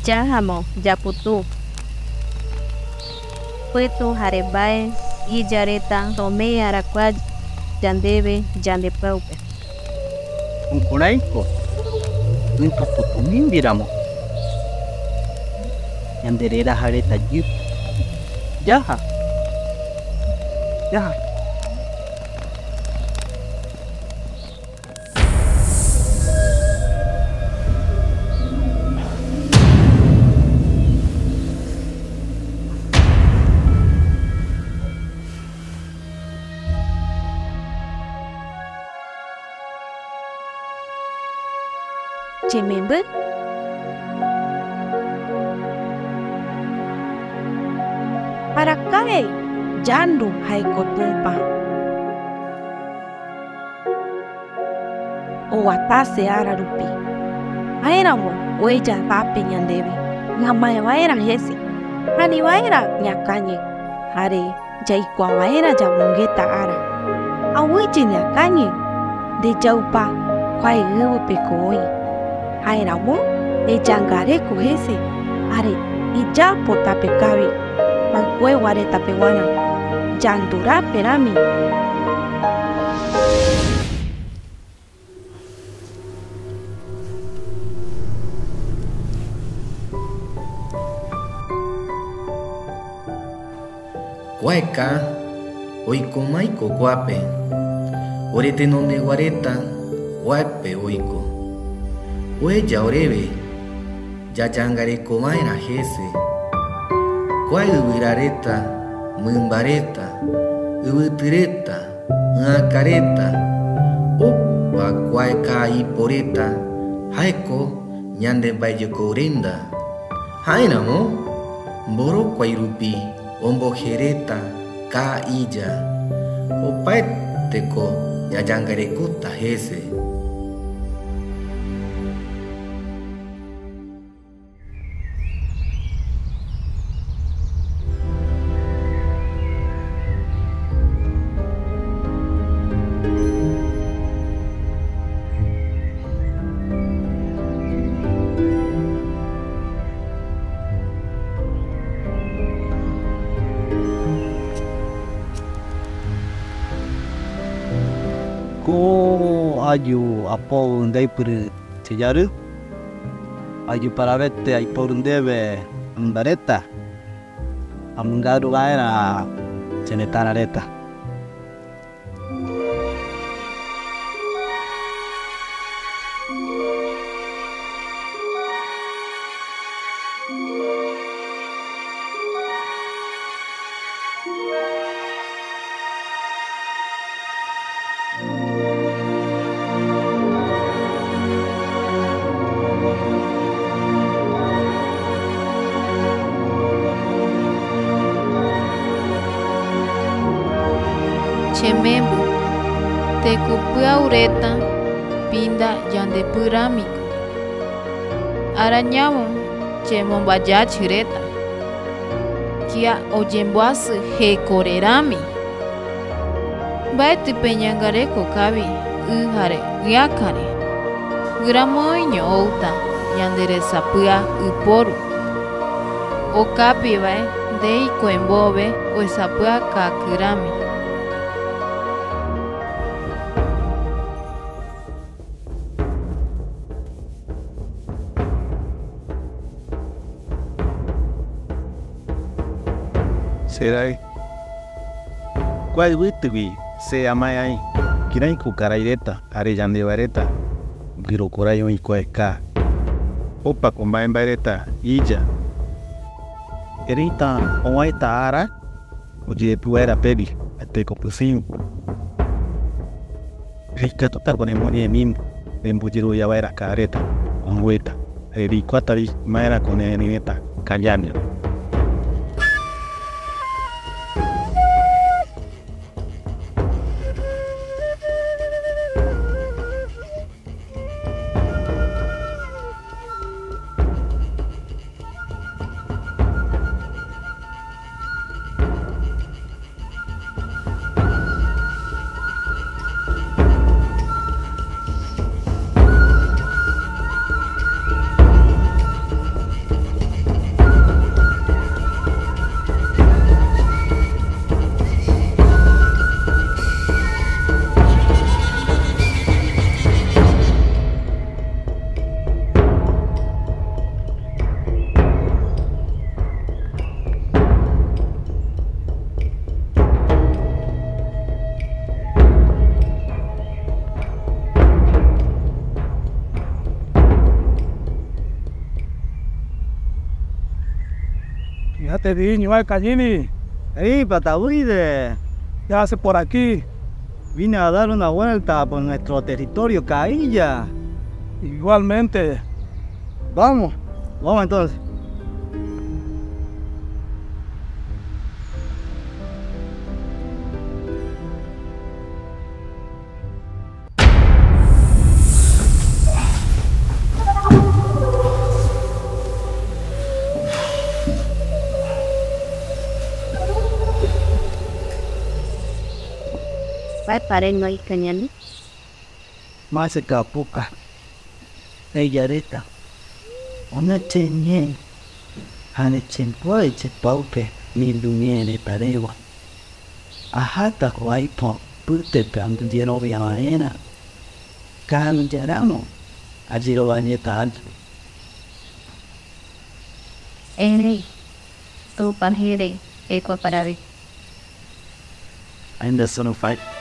Jahamo japutu. Pytu jarembae ijareta tome arakua yandeve yandepeupe. Jukuráiko ytuputumimbiramo ñandereraha tajy jaha jaha. Che memby. Araka'e Jandu ha'éko Tupã. Oguatase ára rupi. Ha'éramo oheja tape ñandéve ñama'ẽva'erã hese ha aniva'erã ñakañy jare jaikuaava'erã jamongeta ára. Aguyje ñakañy ndejaupa kuae yvýpeko oĩ. Ha'éramo ejangareko hese are ijapo tapekavi mboykuegua retapeguarã Janduráperãmi. Kuaeka oikomáiko kuápe, ore tenondeguaréta kuápe oiko. Oheja oréve jajangarekova'erã hese. Kua yvyraréta, mymbaréta, yvytyréta, ỹakaréta, opa kuaeka iporéta ha'éko ñande mba'ejekourenda. Ha'éramo mborokuái rupi ombojeréta ka'ija. Opaeteko jajangarekóta hese. Ko aju apo ndaipyry che jary aju paravete aiporu ndéve mymbareta amongaruvaerã che retãra reta. Che memby, tekopy'aureta pinda yandepyramíko. Arañavo chemombayachyreta. Kia ojemboasy hekorerãmi. Mba'éty peñangareko kavi yjare yákare. Guyramoĩño oúta ñanderesapy'a yporu. Okapivae ndeikoembóve oesapy'a kakyrãmi. Che Kua yvytýgui che ama'ẽai kyrãiko karaireta are yandevareta guyrokorái oĩ kuaeka. Opa ko mba'e mba'ereta ija. Ereíta og̃uahẽta ára ojejepyva'erã pégui tekopysĩu. Reikatúta ko nemoñe'ẽmi rembojeroviava'erã ka'aréta ambuéta reikuaátavi ma'erãko nereñóita Kajámi. Ya te di, ñuay Callini. ¡Ey, Patahuide! ¿Qué hace por aquí? Vine a dar una vuelta por nuestro territorio Cailla. Igualmente. Vamos, vamos entonces. Mba'épa renói kañani. Más capuca. Ella reta. Ona chenye. Hane chempoe chepaupe mi lumiere parewa. Ahata huaipo pute pandiero viamaena. Kan jaramo. Ajiro bañeta alto. Ere. Tupãjere eikuaparave. Ainda sono fai.